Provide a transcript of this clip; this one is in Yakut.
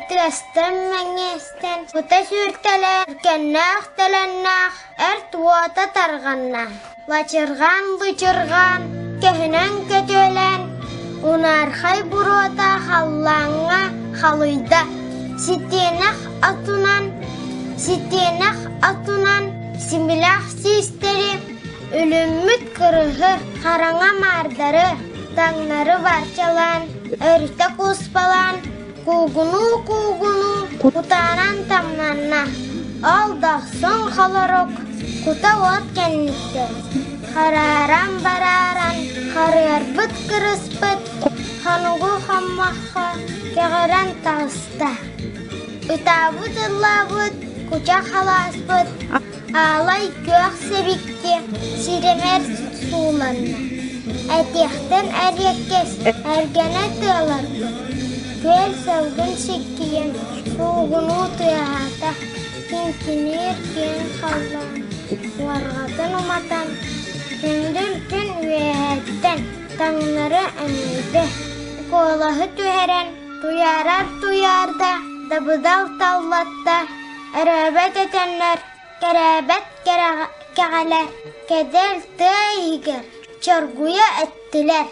Тыастан мэҥиэстэн, кута сүүртэлээн, өркөннөөх-төлөннөөх өрт уота тарҕанна. Лачырҕаан-лычырҕаан, көһүнэн көтүөлээн, унаархай буруота халлааҥҥа халыйда. Ситиэнэх отунан, ситиэнэх отунан симилэх систэри, үлүммүт кырыһы, хараҥа маардары таҥнары барчалаан, өрүтэ кууспалаан, Куугунуу-куугунуу кутаанан тамнанна, ол дохсун холорук кута уот кэнниттэн харааран барааран харыарбыт кырыспыт хонугу хоммоххо кэҕирэн таҕыста. Ытаабыт ыллаабыт куча халааспыт аалай күөх сибикки сирэмэр сууланна. Этиэхтэн эриэккэс эргэнэ тыаларбыт, күөл сылгын сиккийэн суугунуу тыаһаата, киҥкиниир киэҥ халлаан уорҕатын уматан, күндүл күн үөһэттэн таҥнары өнүйдэ, куолаһы түһэрэн туйаарар туйаарда, дабыдал таллатта, өрөөбөт этэннэр Кэрээбэт кэҕэлэр кэдэр тыа иһигэр чоргуйа эттилэр.